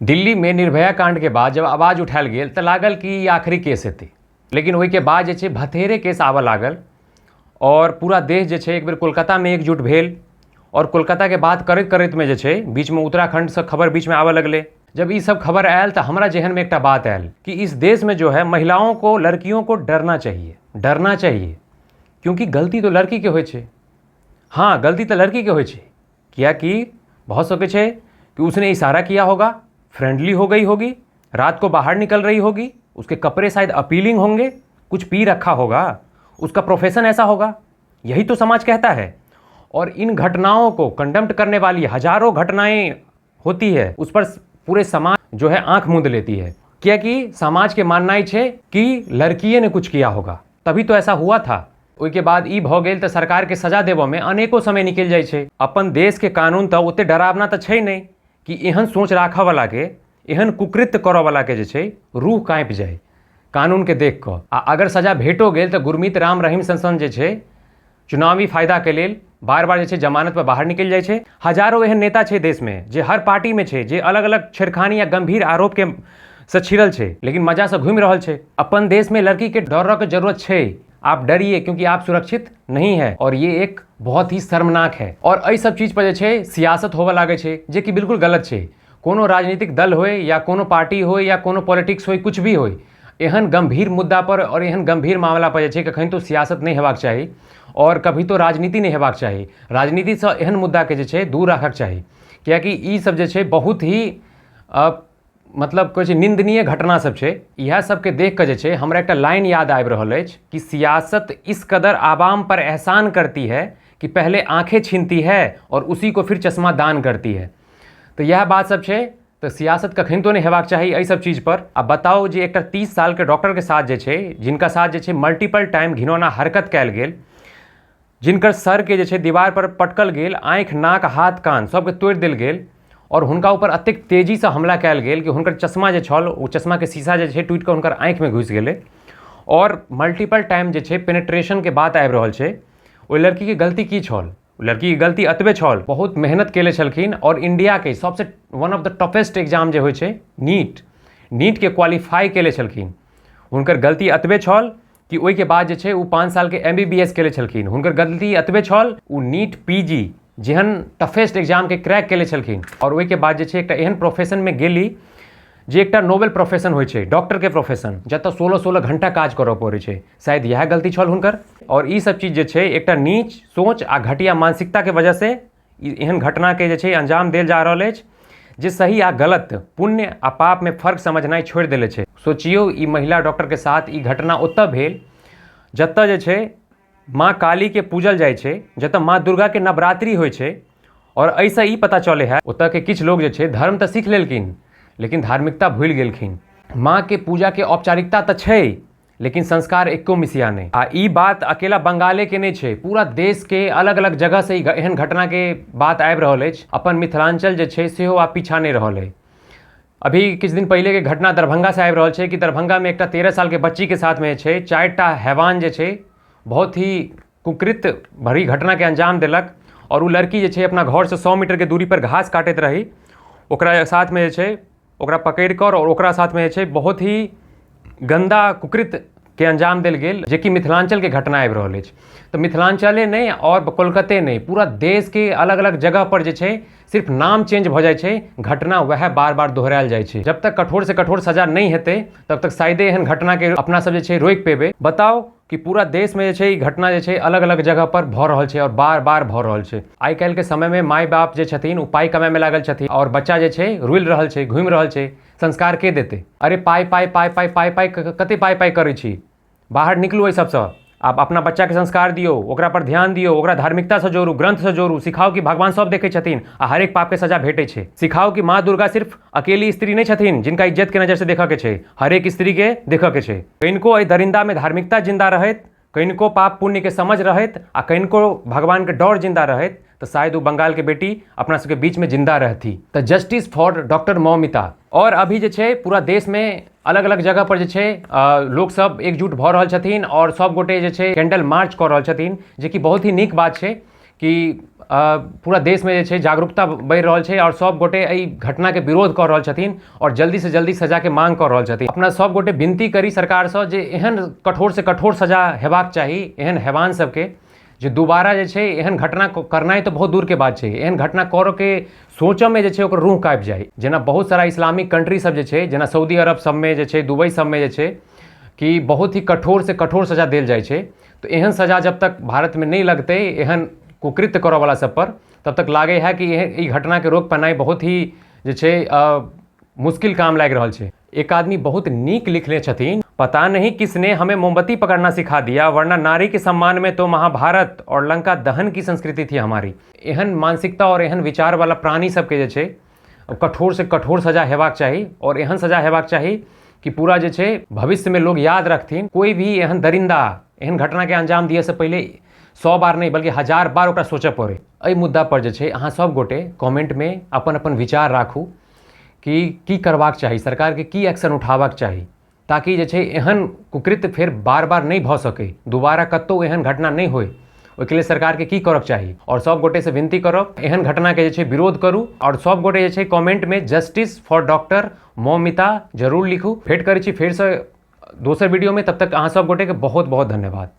दिल्लीमे निर्भया कांडके बाद जब आवाज उठायल गेल तऽ लागल कि ई आखिरी केस हेतै, लेकिन ओहिके बाद जे छै भथेरे केस आबऽ लागल आओर पूरा देश जे छै एक बेर कोलकातामे एकजुट भेल। आओर कोलकाताके बात करैत करैतमे जे छै बीचमे उत्तराखण्डसँ खबर बीचमे आबऽ लगलै। जब ई सब खबर आयल तऽ हमरा जेहनमे एकटा बात आयल कि इस देश में जो है महिलाओं को, लड़कियों को डरना चाहिए, डरना चाहिए, क्योंकि गलती तो लड़की के होइ छै। हाँ, गलती तऽ लड़की के होइ छै, कियाकि भऽ सकै छै कि उसने इशारा किया होगा, फ्रेंडली हो गई होगी, रात को बाहर निकल रही होगी, उसके कपड़े शायद अपीलिंग होंगे, कुछ पी रखा होगा, उसका प्रोफेशन ऐसा होगा, यही तो समाज कहता है। और इन घटनाओं को कंडम्प्ट करने वाली हजारों घटनाएं होती है, उस पर पूरे समाज जो है आंख मूंद लेती है, कियाकि समाज के मानना ही छे कि लड़किए ने कुछ किया होगा तभी तो ऐसा हुआ था। ओहिके बाद ई भऽ गेल तऽ सरकारके सजा देबऽमे अनेको समय निकलि जाइ छै। अपन देशके कानून तऽ ओते डरावना तऽ छै नहि कि एहन सोच राखऽवलाके, एहन कुकृत्य करऽवलाके जे छै रूह काँपि जाइ कानूनके देख कऽ। आ अगर सजा भेटो गेल तऽ गुरमीत राम रहीम सन सन जे छै चुनावी फायदाके लेल बार बार जे छै जमानत पर बाहर निकलि जाइ छै। हजारो एहन नेता छै देशमे जे हर पार्टीमे छै, जे अलग अलग छेड़खानी या गंभीर आरोपके से छिड़ल छै, लेकिन मजासँ घुमि रहल छै। अपन देशमे लड़कीके डरऽके जरूरत छै। आप डरिए क्योंकि आप सुरक्षित नहीं है और ये एक बहुत ही शर्मनाक है। और एहि सब चीज पर जे छै सियासत होबऽ लागै छै, जे कि बिल्कुल गलत छै। कोनो राजनीतिक दल होय या कोनो पार्टी होय या कोनो पॉलिटिक्स होय, कुछ भी होय, एहन गंभीर मुद्दा पर और एहन गंभीर मामला पर जे छै कखन तो सियासत नहि हेबाक चाही और कभी तो राजनीति नहि हेबाक चाही। राजनीतिसँ एहन मुद्दाके जे छै दूर राखक चाही, कियाकि ई सब जे छै बहुत ही मतलब कहै छै निंदनीय घटना सब छै। इएह सबके देख कऽ जे छै हमरा एकटा लाइन याद आबि रहल अछि कि सियासत इस कदर आवाम पर एहसान करती है कि पहले आंखें छीनती है और उसी को फिर चश्मा दान करती है। तऽ इएह बात सब छै। तऽ सियासत कखनितो नहि हेबाक चाही एहि सब चीज पर। आ बताउ जे एकटा 30 सालके डॉक्टरके साथ जे छै, जिनका साथ जे छै मल्टीपल टाइम घिनौना हरकत कयल गेल, जिनकर सरके जे छै दीवार पर पटकल गेल, आँखि नाक हाथ कान सबके तोड़ि देल गेल और हुनका ऊपर एतेक तेजीसँ हमला कयल गेल कि हुनकर चश्मा जे छल ओ चश्माके शीशा जे छै टूटिके हुनकर आँखिमे घुसि गेलै और मल्टीपल टाइम जे छै पेनेट्रेशनके बात आबि रहल छै। ओहि लड़कीके गलती की छल? लड़कीके गलती एतबे छल, बहुत मेहनत केले छलखिन और इंडियाके सबसँ one of the toughest exam जे होइ छै नीट, नीटके क्वालिफाई केले छलखिन। हुनकर गलती एतबे छल कि ओहिके बाद जे छै ओ 5 सालके एम बी बी एस केले छलखिन। हुनकर गलती एतबे छल ओ नीट पी जी जेहन टफेस्ट एग्जामके क्रैक केले छलखिन और ओहिके बाद जे छै एकटा एहन प्रोफेशनमे गेली जे एकटा नोबेल प्रोफेशन होइ छै, डॉक्टरके प्रोफेशन, जतऽ 16-16 घंटा काज करऽ पड़ै छै। शायद इएह गलती छल हुनकर। और ई सब चीज जे छै एकटा नीच सोच आ घटिया मानसिकताके वजहसँ एहन घटनाके जे छै अंजाम देल जा रहल अछि, जे सही आ गलत, पुण्य आ पापमे फर्क समझनाइ छोड़ि देले छै। सोचियौ, ई महिला डॉक्टरके साथ ई घटना ओतऽ भेल जतऽ जे छै माँ कालीके पूजल जाइ छै, जतऽ माँ दुर्गाके नवरात्रि होइ छै। और एहिसँ ई पता चलै है ओतऽके किछु लोग जे छै धर्म तऽ सीख लेलखिन लेकिन धार्मिकता भूलि गेलखिन। माँके पूजाके औपचारिकता तऽ छै लेकिन संस्कार एको मिसिया नहि। आ ई बात अकेला बंगालेके नहि छै, पूरा देशके अलग अलग जगहसँ ई एहन घटनाके बात आबि रहल अछि। अपन मिथिलाञ्चल जे छै सेहो आब पीछा नहि रहल अइ। अभी किछु दिन पहिलेके घटना दरभंगासँ आबि रहल छै कि दरभंगामे एकटा 13 सालके बच्चीके साथमे जे छै 4टा हैवान जे छै बहुत ही कुकृत्य भरी घटनाके अंजाम देलक और ओ लड़की जे छै अपना घरसँ 100 मीटरके दूरी पर घास काटैत रही, ओकरा साथमे जे छै ओकरा पकड़ि कऽ और ओकरा साथमे जे छै बहुत ही गन्दा कुकृत्य के अंजाम देल गेल, जेकि मिथिलाञ्चलके घटना आबि रहल अछि। तऽ मिथिलाञ्चले नहि और कोलकाते नहि, पूरा देशके अलग अलग जगह पर जे छै सिर्फ नाम चेंज भऽ जाइ छै, घटना वएह बार बार दोहरायल जाइ छै। जब तक कठोर से कठोर सजा नहि हेतै तब तक शायदे एहन घटनाके अपना सब जे छै रोकि पेबै। बताउ कि पूरा देशमे जे छै ई घटना जे छै अलग अलग जगह पर भऽ रहल छै और बार बार भऽ रहल छै। आइ काल्हिके समयमे माय बाप जे छथिन ओ पाइ कमाइमे लागल छथिन और बच्चा जे छै रुलि रहल छै, घुमि रहल छै, संस्कार के देतै? अरे पाइ पाइ पाइ पाइ पाइ पाइ कते पाइ पाइ करै छी? बाहर निकलू एहि सबसँ, आब अपना बच्चाके संस्कार दियौ, ओकरा पर ध्यान दियौ, ओकरा धार्मिकतासँ जोड़ू, ग्रन्थसँ जोड़ू, सिखाउ कि भगवान सब देखै छथिन आ हरेक पापके सजा भेटै छै। सिखाउ कि माँ दुर्गा सिर्फ अकेली स्त्री नहि छथिन जिनका इज्जतके नजरसँ देखऽके छै, हरेक स्त्रीके देखऽके छै। कनिको एहि दरिन्दामे धार्मिकता जिन्दा रहैत, कनिको पाप पुण्यके समझ रहैत आ कनिको भगवानके डर जिन्दा रहैत तऽ शायद ओ बंगालके बेटी अपना सबके बीचमे जिन्दा रहती। तऽ जस्टिस फॉर डॉक्टर मौमिता। और अभी जे छै पूरा देशमे अलग अलग जगह पर जे छै लोक सब एकजुट भऽ रहल छथिन और सब गोटे जे छै कैंडल मार्च कऽ रहल छथिन, जेकि बहुत ही नीक बात छै कि पूरा देशमे जे छै जागरूकता बढ़ि रहल छै आओर सब गोटे एहि घटनाके विरोध कऽ रहल छथिन आओर जल्दीसँ जल्दी सजाके मांग कऽ रहल छथिन। अपना सब गोटे विनती करी सरकारसँ जे एहन कठोरसँ कठोर सजा हेबाक चाही एहन हैवान सबके, जे दोबारा जे छै एहन घटना करनाइ तऽ बहुत दूरके बात छै, एहन घटना करऽके सोचऽमे जे छै ओकर रूह काँपि जाइ। जेना बहुत सारा इस्लामिक कंट्री सब जे छै, जेना सऊदी अरब सबमे जे छै, दुबई सबमे जे छै कि बहुत ही कठोरसँ कठोर सजा देल जाइ छै। तऽ एहन सजा जब तक भारतमे नहि लगतै एहन कुकृत्य करऽवला सबपर, तब तक लागै है कि ई घटनाके रोक पेनाइ बहुत ही जे छै मुश्किल काम लागि रहल छै। एक आदमी बहुत नीक लिखने छथिन, पता नहीं किसने हमें मोमबत्ती पकड़ना सिखा दिया, वरना नारी के सम्मान में तो महाभारत और लंका दहन की संस्कृति थी हमारी। एहन मानसिकता और एहन विचार वाला प्राणी सबके जे छै कठोर से कठोर सजा हेबाक चाही, और एहन सजा हेबाक चाही कि पूरा जे छै भविष्य में लोग याद रखथिन। कोई भी एहन दरिंदा एहन घटना के अंजाम दिए से पहले 100 बार नहीं बल्कि 1000 बार ओकरा सोचऽ पड़े। एहि मुद्दा पर जे छै अहाँ सब गोटे कमेंट में अपन अपन विचार राखू कि की करबाक चाही, सरकारके की एक्शन उठाबक चाही ताकि जे छै एहन कुकृत्य फेर बार बार नहि भऽ सकै, दोबारा कतहु एहन घटना नहि होइ, ओहिके लेल सरकारके की करक चाही। आओर सब गोटेसँ विनती करब एहन घटनाके जे छै विरोध करू, आओर सब गोटे जे छै कमेंटमे जस्टिस फॉर डॉक्टर मौमिता जरूर लिखू। भेंट करै छी फेरसँ दोसर वीडियोमे, तब तक अहाँ सब गोटेके बहुत बहुत धन्यवाद।